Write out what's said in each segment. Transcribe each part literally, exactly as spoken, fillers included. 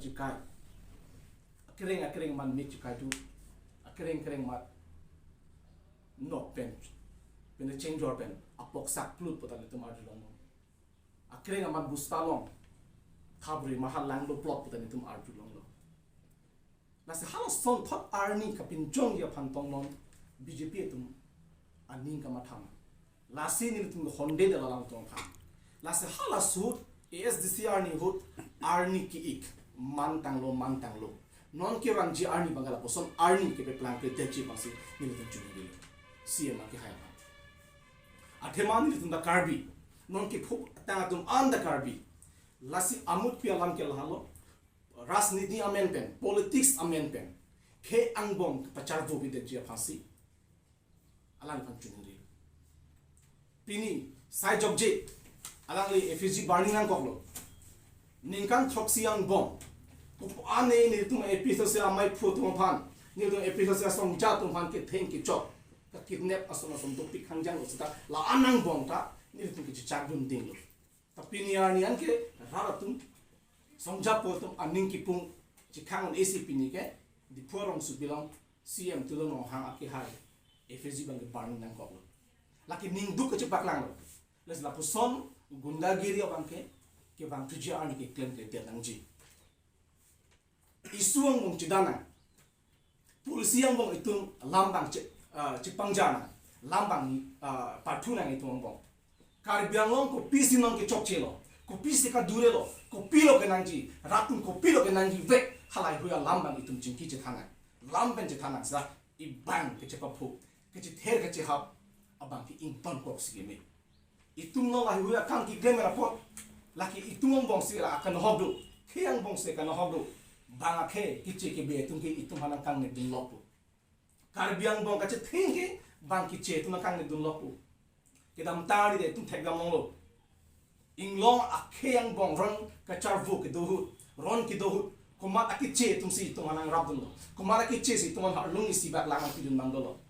chikai. Akereng akereng amat me chikai tu. Akereng akereng amat nok pen, pen chengjor pen apok sak plut pu ta nelitum arjulonglo. Akereng amat busta along khabri mahal langlo plot pu ta nelitum arjulonglo. Lasi halason thot arni kapinchongji aphan tong non B J P atum aning kamathama. Lasi nelitum honde de lalang tong aphan. Lasi halaso ahut A S D C arni ahut arni ki-ik mantanglo, mantanglo. Non kevangji arni abang ke lapuson arni kepaplangkledetji abangsi nelitum chungrilo. C M akehai aphan. Athema nelitum ta Karbi. Non kepho tang atum an ta Karbi. Lasi amutpi alam ke lahelo. Rajniti amen pen, politics amen pen, khei angbong pacharvo pidetji aphansi alangliphan chungrilo. Pini sai jokje alangli effigy burning nangkoklo. Ningkan throksi angbong, kopi ane nelitum A P H L C amei phu atum aphan, nelitum A P H L C asongja atum aphan ketheng kechok, ka kidnap ason ason dopik hangjanglo seta la-an angbong ta nelitum kechechakdun dinglo. Ta pini arni anke rat atum, songjapo atum aning kipung chikhang un-esi pini ke Diphu arongsopi along C M Tuliram Ronghang akehai effigy abang ke burning nangkoklo. Lake ningduk kachepaklanglo. Lasi lapuson gundagiri abang ke kevangthuji arni keklemkledet nangji. Issue angbong chedan nang. Policy angbong itum lam abang che, ah, chepangjar nang. Lam abang, ah, pathu nang itum angbong. Karbi Anglong kopisi non kechokchelo, kopisi kadurelo, kopilo kenangji, rat atum kopilo kenangji vek, halahei alam abang itum chingki chethan nang. Lam pen chethan nang seta ibang kechepaphu, kechether kechehap abang ke ingtonkok si keme. Itum non lahei akam keklem apot, lake itum angbongsi la akanhok do, khei angbongsi akanhok do. Bang akhei keche kebe atum ke itum aphan nangkangnedunlok pu. Karbi angbong kachetheng ke bang keche atum nangkangnedunlok pu. Kedamtang ari de itum thekdamlonglo. Inglong akhei angbong ron kacharvo kedo ahut, ron kedo ahut, komat akeche atumsi itum aphan nangrapdunlo. Komat akeche si itum aphan arlung isi bak lang pidun mang dolo.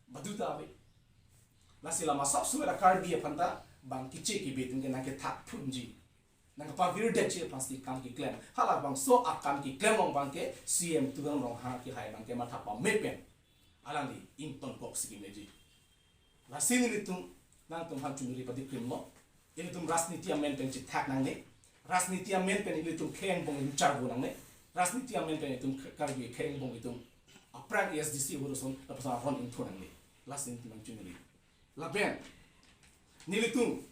Badu ta ave. Lasi la masap suera Karbi aphan ta bang keche kebe atum ke nangkethakphunji, nangkepavirdetji aphansi kam keklem. Halabangso akam keklem along abang ke C M Tuliram Ronghang akehai abang ke matha pame pen alangli ingtonkok si kemeji. Lasi nelitum nangtum aphan chunri padikrimlo. Ilitum rajniti amen pen chethak nangne. Rajniti amen pen ilitum khei angbong itum charvo nangne. Rajniti amen pen itum Karbi khei angbong itum aphrang A S D C ahut ason lapuson aron ingthu nangne. Lasi nelitum nangchunri. Lapen nelitum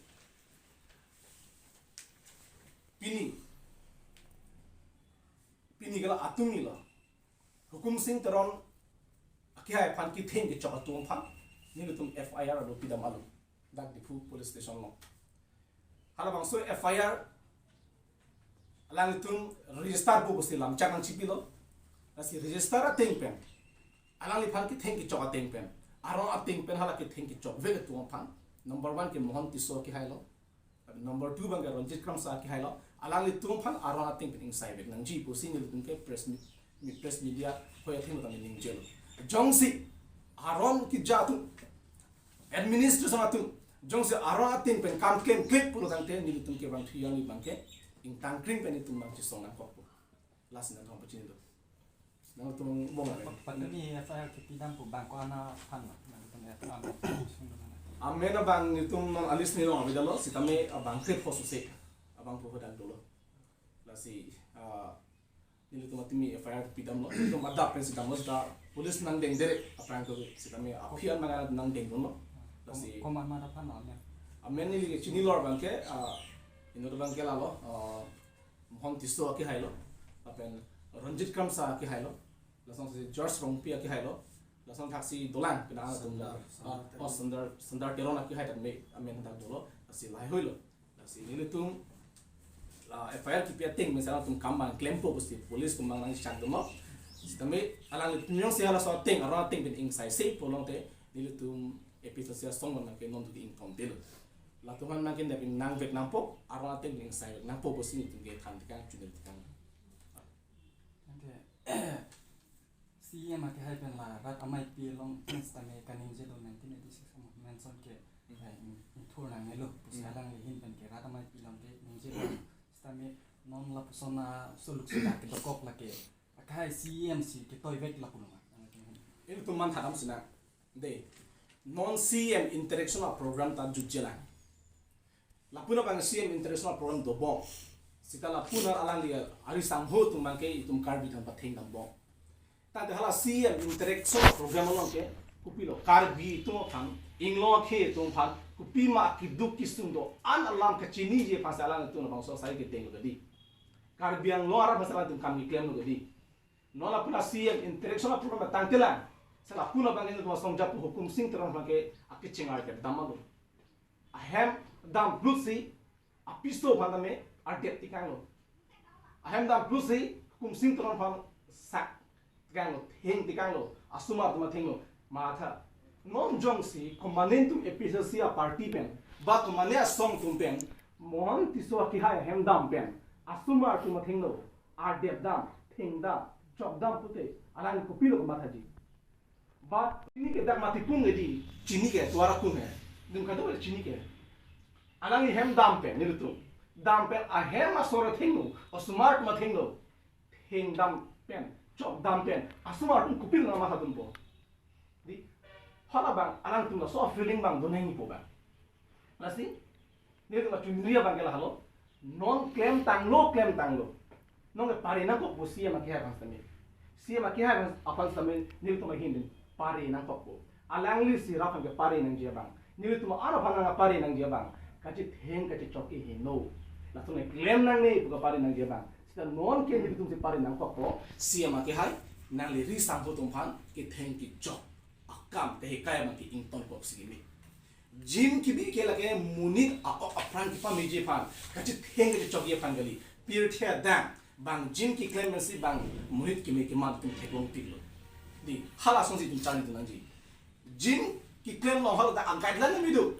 pini, pini ke la atum ni lo. Hukum Sing Teron akehai aphan ketheng kechok atum aphan nelitum F I R alo pidam alo, dak Diphu Police Station along. Halabangso F I R alanglitum register pu pusi lamchak nangchipilo. Lasi register ateng pen alangliphan ketheng kechok ateng pen, aron ateng pen hala ketheng kechok vek atum aphan, number one ke Mohon Tisso akehai lo, number two abang ke Ronjit Kramsa akehai lo. Alanglitum aphan aron ateng pen ingsai vek nangji pusi nelitum ke press mi-, mi-, press media hoi athema ta neningjelo. Jongsi aron keja atum, administration atum jongsi aron ateng pen kam klemkle pulo tangte nelitum kevangthu arni abang ke ingtangkring pen itum abang chesong nangkokpo. Lasi nangtum pachinilo. Nangtum angbong ave. Patumi F I R kepidam pu bang ko-an aphan lo? Nangtum F I R amen abang nelitum non a-list ni along avedetlo, sitame abang kre pho suse abang pho hadak dolo. Lasi, ah, nelitum patumi F I R pidamlo, nelitum adap pensi damlo, seta police nangdengdere aphrang ke, sitame aphi an nang nangdengdunlo. Lasi komat komat aphan lo amen? Amen neli chinilo abang ke, ah, inut abang ke lalo, ah, Mohon Tisso akehai lo, lapen Ronjit Kramsa akehai lo, lasonsi George Rongpi akehai lo, lason thaksi dolang kedang atum Sundar, ah, Sundar oh, Teron. Sundar, Sundar Teron akehai ta me amen hadak dolo, lasi lahei lo. Lasi nelitum la F I R kepi ateng pen si alangtum kam abang klempo pusi police atum abang nangchakdunlo. Sitame alanglitum jongsi halaso ateng, aron ateng pen ingsaise pulo tangte nelitum A P H L C asong abang ke non tu ke ingtontelo. Latum aphan abang ke nangvek nangpo, aron ateng pen ingsai vek nangpo pusi nelitum kethan tekang, chunri tekang. Anke C M akehai pen la rat ameipi along pen sitame kaningje do nineteen eighty-six movement ason ke, Hmm. eh, in-, ingthur nangnelo pusi Hmm. alangli ahin pen ke rat ameipi along ke ningje do sitame Non lapuson a suluk sila kedokok lake. Akai C E M si ketoivek lapulo ma. Ilitum mantha dam sinang. De. Non C E M interaction a program ta jutjelang. Lapu abang C E M interaction a program dobom. Seta lapu alangli ari sangho atum abangke itum Karbi atum patheng dambom. Tangte hala C E M interaction program along ke kopilo, Karbi atum aphan, inglong akhei atum aphan kopima keduk kesung do-an alam kachiniji aphan si alangtum labangso asai kedeng lo kedi. Karbi Anglong arat aphan si alangtum kam keklemlo kedi. Non lapu C E M interaction program tangtelang. Seta lapu abang ilitum asong japo Hukum Sing Teron abangke akechingar kedam alo. Ahem dam plus si apiso aphan tame ardep tikanglo. Ahem dam plus si Hukum Sing Teron aphan sak tikanglo, theng tikanglo, asomar atum athenglo. Matha, non jongsi komantu A P H L C a party pen, ba komane asong atum pen, Mohan Tisso akehai ahem dam pen, asomar atum athenglo, ardep dam, theng dam, chok dam pute, alang kopilo komathaji. Ba chini ke dak mati pung edi, chini ke tuara pung he. Dum kado chini ke. Alangli hem dam pen, nelitum. Dam pen ahem asor athenglo, asomar atum athenglo. Theng dam pen, chok dam pen, asomar atum kopilo na matha dunpo. Di, hala abang, alangtum laso feeling abang doneng po abang. Lasi, nelitum achunri abang ke lahelo. Non klemtanglo, klemtanglo. Non ke pare nangkokpo C E M akehai aphan sitame. C E M akehai aphan sitame nelitum ahin din pare nangkokpo. Alangli si rat aphan ke pare nangji abang, nelitum arat aphan nangpare nangji abang, kachitheng kachechok ke heno. Lason klem nangne pu kapare nangji abang. Seta non ke nelitum si pare nangkokpo. C E M akehai, nangli ari sangho atum aphan ketheng kechok akam kehekai abang ke ingtonkok si kimi. Gym kebi ke lake monit a-ok apran kepameji aphan, kachitheng kachechokji aphan kali. Pirthe adang abang gym keklem pensi abang monit keme keman atum theklong tiklo. Di, hala asonsi itum charli dun nangji. Gym keklem along hala ta a-guideline tame do.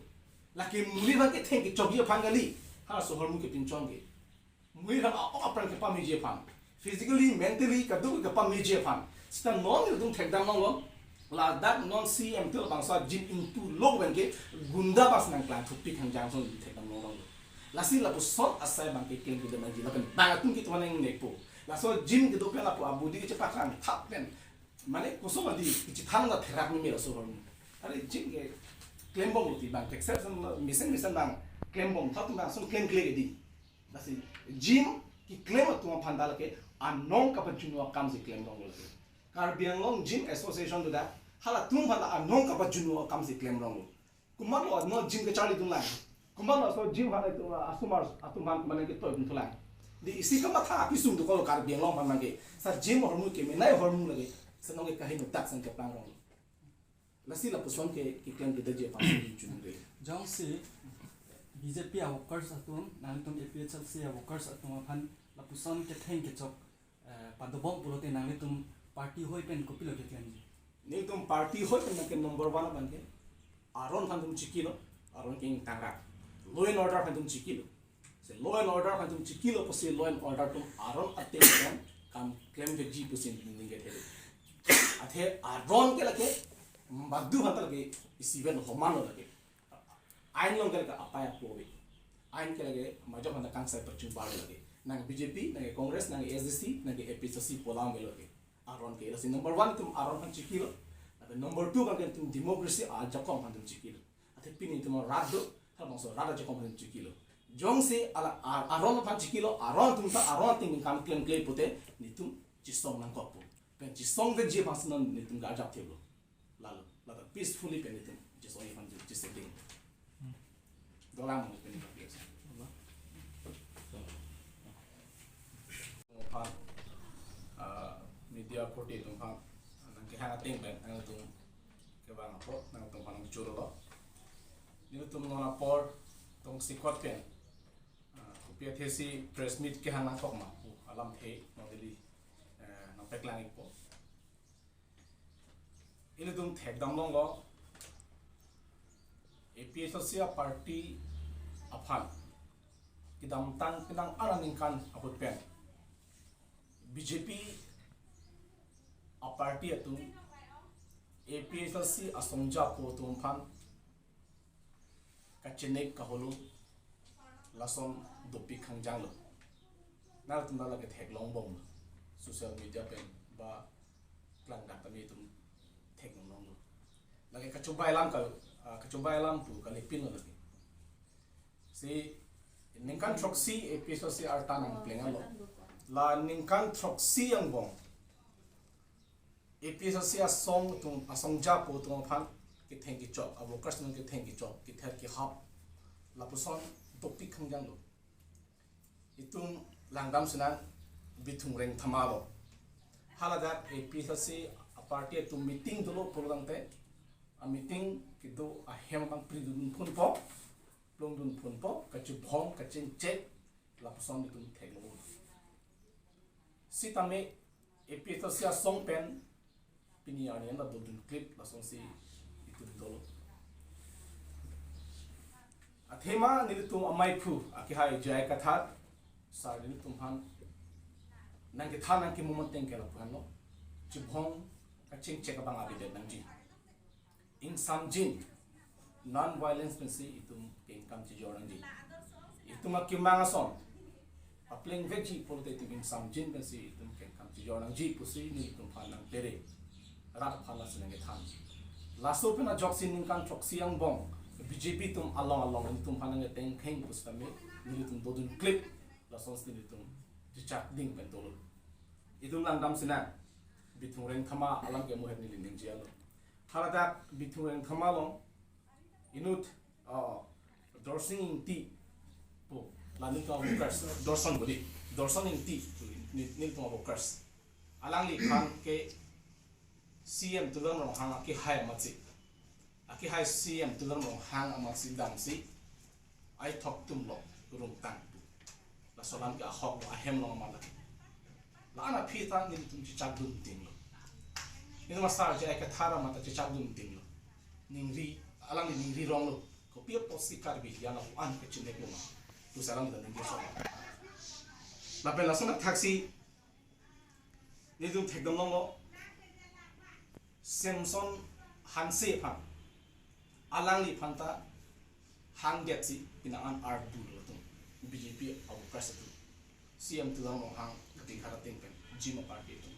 Lake monit abang ketheng kechokji aphan kali. Halaso ahormu kepinchong ke. Monit abang a-ok apran kepameji aphan, physically, mentally, kaduk kepameji aphan. Seta non nelitum thekdam longlo. Ladak non C E M tel bangso gym ingtulok pen ke gunda abang si nangklang thupik hangjang ason thekdam longlo. Lasi lapuson asai abang ke klem kedam nangji lapen abang atum ke tuan yang nepo. Laso gym kedo pen lapu abudi kechepaklang thap pen. Mane koson adi kechethan ta therak meme laso ahormu. Are gym ke klembomlo ti abang, exercise mesen mesen abang klembom, thap abang ason klemkle kedi. Lasi gym keklem atum aphan ta lake anong kapajunu akam si klem ronglo lake. Karbi Anglong Gym Association do dak, halatum aphan ta anong kapajunu akam si klem ronglo. Komatlo non gym kecharli dunlang? Komatlo laso gym aphan itum asomar atum aphan mane ketoi dun thulang? Di, isi kamatha api sung dokok Karbi Anglong aphan lake. Seta gym ahormu kemenei ahormu lake. Seta non ke kaheno dak sang keplang ronglo. Lasi lapuson ke keklem kedetji aphan si chunre. Jongsi B J P a-workers atum, nanglitum A P H L C a-workers atum aphan lapuson ketheng kechok, eh, padobom pulote nanglitum party hoi pen kopilo keklemji? Nelitum party hoi pen ke number one abang ke aron aphan itum chikilo, aron ke ingtangrak. Law and order aphan itum chikilo. Se law and order aphan itum chikilo, pusi law and order atum aron ateng pen kam klemvekji pusi ning kethe. Athe aron ke lake badu aphan ta lake isi ven homan lo lake. Ain along ke lake apai apo ave. Ain ke lake majok aphan ta kangsai pachung bar lo lake. Nang B J P, nang Congress, nang S D C, nang A P H L C pu alam ave lo lake. Aron ke lasi number one itum aron aphan chikilo. Lapen number two abang ke itum democracy ajakong aphan itum chikilo. Athe pini itum rat do, halabangso rat ajakong aphan chikilo. Jongsi hala a-, aron aphan chikilo, aron atum ta aron ateng pen kam klemkle pute, nelitum chesong nangkokpo. Pen chesongvekji aphan si non nelitum ga ajak theplo. Lalo, lata peacefully pen nelitum chesongji aphan chesong ding. Dolang mo pen nelitum. Aphan, ah, media party atum aphan nangkehang ateng pen nangtum kevang apot nangtum aphan nangchurlo. Nelitum non apor tongsekot pen, ah, kopi athesi press meet kehang nangkok ma pu alamthe non Delhi, eh, nangpeklang ikpo. Ilitum thekdam longlo, A P H L C a-party aphan kedamtang penang arni aningkan ahut pen B J P a-party atum A P H L C asong japo atum aphan kachenek kaholo lason dopik hangjanglo. Nangtum la lake theklongbom, social media pen ba klangdak tame itum theklonglo. Lake kachobei alam ka, ah, kachobei alam pu kalipin lo lake. Si ningkan throksi A P H L C arta nangplenglo. La ningkan throksi angbong A P H L C asong atum, asong japo atum aphan ketheng kechok, a workers atum ketheng kechok, kether kehap, lapuson dopik khangjanglo. Itum langdam sinang Bithung Rengthama along. Haladak A P H L C a party atum meeting dolo pulo tangte, a meeting kedo ahem abang pridun phunpo, plongdun phunpo, kachibhong, kachingchek, lapuson itum theklong. Sitame A P H L C asong pen pini arni an la dodun klip lasonsi itum dolo. Athema nelitum amaiphu akehai J I Kathar sir nelitum aphan nangkethan nangkemumon tengke lapu-anlo. Chibhong kachingchek abang avedet nangji. Ingsamjin, non-violence pensi itum kengkam chijor nangji. Itum akemang ason papleng vekji pulote itum ingsamjin pensi itum kengkam chijor nangji pusi nelitum aphan nangpere. Rat aphan lasi nangkethan. Laso pen ajoksi ningkan throksi angbong B J P atum along along nelitum aphan nangketengkheng pusitame nelitum dodun klip lasonsi nelitum chechak ding pen dolo. Itum langdam sinang Bithung Rengthama alam ke muhet neli ningje-alo. Haladak Bithung Rengthama along inut, ah, Dorsing Ingti pu, la nelitum workers, Dorson bodi, Dorson Ingti pu, neli, nelitum workers. Alangliphan ke C M Tuliram Ronghang akehai amatsi, akehai C M Tuliram Ronghang amatsi damsi, aithok atum lo rungtang pu. Laso alam ke ahok lo, ahem lo amat lo. La-an aphi ta nelitum chechakdun dinglo. Nelitum asar J I Kathar amat ta chechakdun dinglo. Ningri, alangli ningri ronglo. Kopi apotsi Karbi Anglong an kachineklo ma pusi alam dan ningri so. Lapen lason athaksi nelitum thekdam longlo. Samson Hanse aphan, alangliphan ta hangdetsi penang an arbu lo atum, B J P a workers atum. C M Tuliram Ronghang kating kara ting pen, Jim a party atum.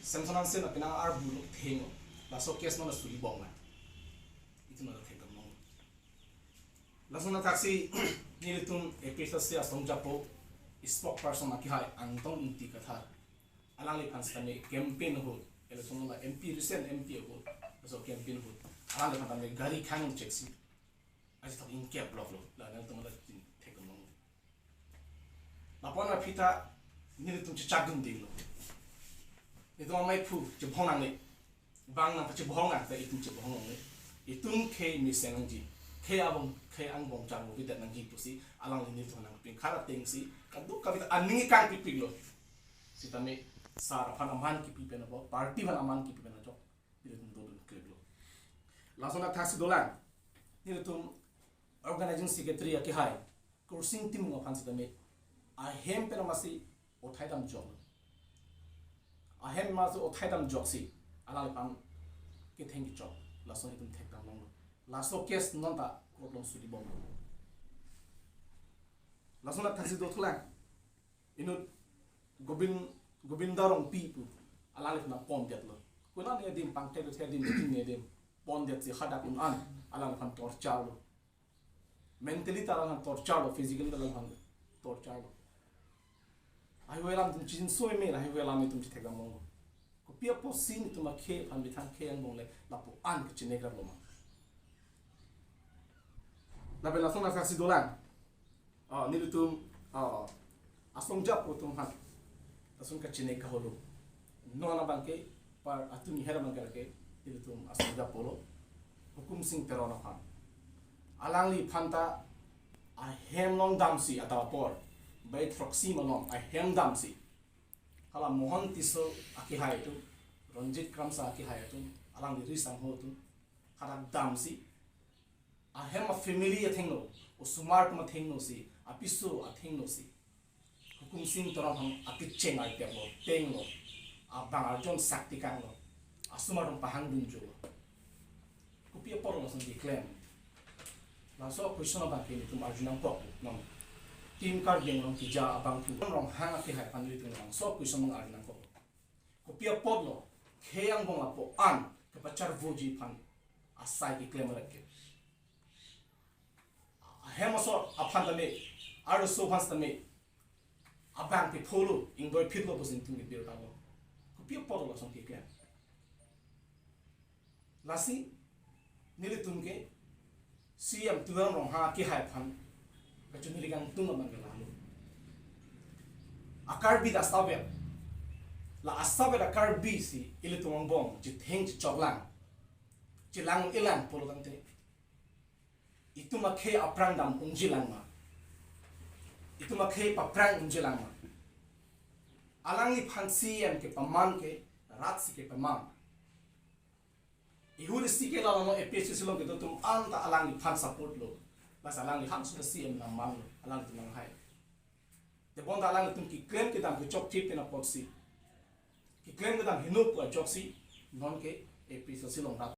Samson Hanse na penang arbu lo thenglo. Laso case non la suri bom na. Itum la thekdam longlo. Lason athaksi nelitum A P H L C asong japo spokesperson akehai Angtong Ingti Kathar, alangliphan sitame campaign ahut, election la M P, recent M P ahut, laso campaign ahut alangliphan tame gari khang cheksi, aji thok ingkep block lo, la nangtum la tin thekdam long. Lapu-an aphi ta nelitum chechakdun dinglo. Nelitum amaiphu chibhong nangne. Bang nangpachibhong nang ta itum chibhong nangne. Itum khei mesen nangji, khei abong, khei angbong chang avedet nangji pusi alangli nelitum nangping kara tengsi kadokave ta aning kangpipiklo. Sitame sar aphan aman kipi pen abo, party aphan aman kipi pen ajok nelitum dodun kliplo. Lason athaksi dolang nelitum organizing secretary akehai Kursing Timung aphan sitame ahem pen amatsi othai damjok. Ahem amatsi othai damjoksi alangliphan ketheng kechok, lason itum thekdam longlo. Laso case non ta court along suri bomlo. Lason athaksi dothulang inut Gobin, Gobinda Rongpi pu, alangliphan pondetlo. Konat adim, pangthek thek adim, tin adim pondetsi hadak un an alangliphan torture lo. Mentally ta alangliphan torture lo, physically ta alangliphan torture lo. Lahaihui alam itum chinsoi me, lahaihui alam itum chithekdam longlo. Kopi apotsi nelitum akhei aphan methang khei angbong le lapu-an kachinekraplo ma. Lapen lason athaksi dolang, ah, nelitum, ah, asong japo atum aphan lason kachinek kaholo. Non abangke par atum iher abangke lake nelitum asong japo lo, Hukum Sing Teron aphan. Alangliphan ta ahem along damsi adap apor, bai throksi malom ahem damsi, hala Mohon Tisso akehai atum, Ranjit Kramsa akehai atum, alangli ri sangho atum, hadak damsi, ahem a family athengno, osomar atum athengno si, apiso athengno si, Hukum Sing Teron aphan akecheng artep lo, tenglo, abang arjon sakti kanglo, asomar atum pahangdun jolo. Kopi apot lason keklem? Laso a-question abangke nelitum arju nangkok non. Team Karbi Anglong keja abangphu Ronghang akehai aphan nelitum labangso a-question nang-arju nangkok. Kopi apotlo khei angbong lapu-an kepacharvoji aphan asai keklem rat ke? Ahem asor aphan tame, arloso aphan tame, abang ke pholo, ingdoi phitlo pusi nelitum kebirta lo. Kopi apotlo lason keklem? Lasi nelitum ke C E M Tuliram Ronghang akehai aphan kachiningri kangtung abang ke lalo. A-Karbi ta asavet, la asavet a-Karbi si ilitum angbong chitheng chichoklang, chelang ilang pulo tangte, itum akhei aphrang dam ungjilang ma? Itum akhei paphrang ungjilang ma? Alangliphan C E M kepaman ke rat si kepaman. Ihur isi ke la non A P H L C along kedo atum anta alangliphan support lo. Bas alangli hang sudah C E M nangmanlo, alanglitum nanghai. Tebonta alanglitum keklem kedam kechokche pen apotsi, keklem kedam heno pu ajoksi non ke A P H L C along rat